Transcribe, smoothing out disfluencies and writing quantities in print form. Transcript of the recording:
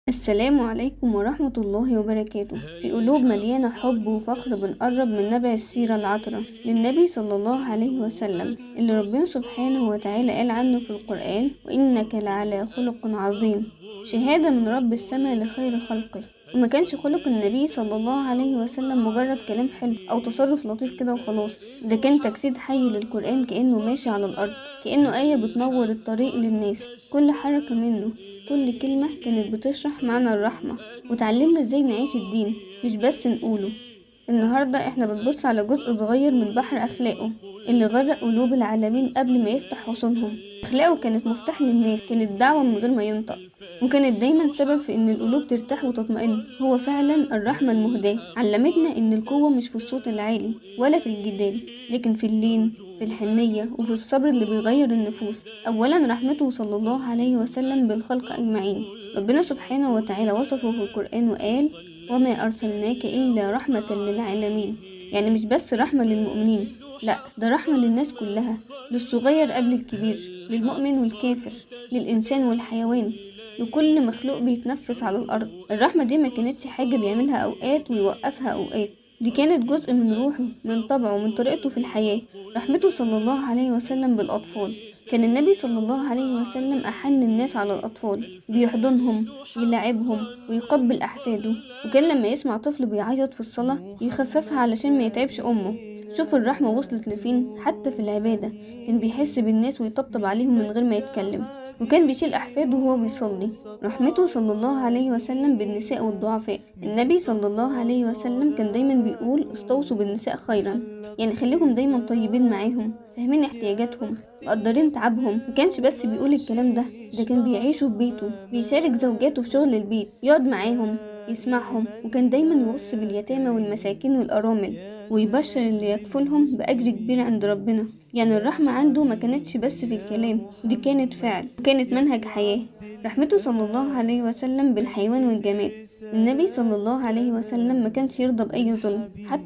السلام عليكم ورحمة الله وبركاته. في قلوب مليانة حب وفخر بنقرب من نبع السيرة العطرة للنبي صلى الله عليه وسلم، اللي ربنا سبحانه وتعالى قال عنه في القرآن: وإنك لعلى خلق عظيم. شهادة من رب السماء لخير خلقه. وما كانش خلق النبي صلى الله عليه وسلم مجرد كلام حلو أو تصرف لطيف كده وخلاص، ده كان تجسيد حي للقرآن، كأنه ماشي على الأرض، كأنه آية بتنور الطريق للناس. كل حركة منه، كل كلمة كانت بتشرح معنى الرحمة وتعلمنا ازاي نعيش الدين، مش بس نقوله. النهاردة احنا بنبص على جزء صغير من بحر أخلاقه اللي غرق قلوب العالمين قبل ما يفتح حصونهم. أخلاقه كانت مفتاح للناس، كانت دعوة من غير ما ينطق، وكانت دايما سبب في ان القلوب ترتاح وتطمئن. هو فعلا الرحمة المهداة. علمتنا ان القوة مش في الصوت العالي ولا في الجدال، لكن في اللين، في الحنية، وفي الصبر اللي بيغير النفوس. أولا رحمته صلى الله عليه وسلم بالخلق أجمعين. ربنا سبحانه وتعالى وصفه في القرآن وقال: وما أرسلناك إلا رحمة للعالمين. يعني مش بس رحمة للمؤمنين، لا، ده رحمة للناس كلها، للصغير قبل الكبير، للمؤمن والكافر، للإنسان والحيوان، لكل مخلوق بيتنفس على الأرض. الرحمة دي ما كانتش حاجة بيعملها أوقات ويوقفها أوقات، دي كانت جزء من روحه، من طبعه، من طريقته في الحياة. رحمته صلى الله عليه وسلم بالأطفال. كان النبي صلى الله عليه وسلم أحن الناس على الأطفال، بيحضنهم، يلعبهم، ويقبل أحفاده. وكان لما يسمع طفل بيعيط في الصلاة يخففها علشان ما يتعبش أمه. شوف الرحمة وصلت لفين، حتى في العبادة كان بيحس بالناس ويطبطب عليهم من غير ما يتكلم، وكان بيشيل أحفاده وهو بيصلي. رحمته صلى الله عليه وسلم بالنساء والضعفاء. النبي صلى الله عليه وسلم كان دايما بيقول: استوصوا بالنساء خيرا، يعني خليكم دايما طيبين معاهم، فاهمين احتياجاتهم، مقدرين تعبهم. ما كانش بس بيقول الكلام ده، ده كان بيعيشه في بيته، بيشارك زوجاته في شغل البيت، يقعد معاهم، يسمعهم، وكان دايما يوصي باليتامى والمساكين والأرامل، ويبشر اللي يكفلهم بأجر كبير عند ربنا. يعني الرحمة عنده ما كانتش بس في الكلام، دي كانت فعل، وكانت منهج حياة. رحمته صلى الله عليه وسلم بالحيوان والجماد. النبي صلى الله عليه وسلم ما كانش يرضى بأي ظلم، حتى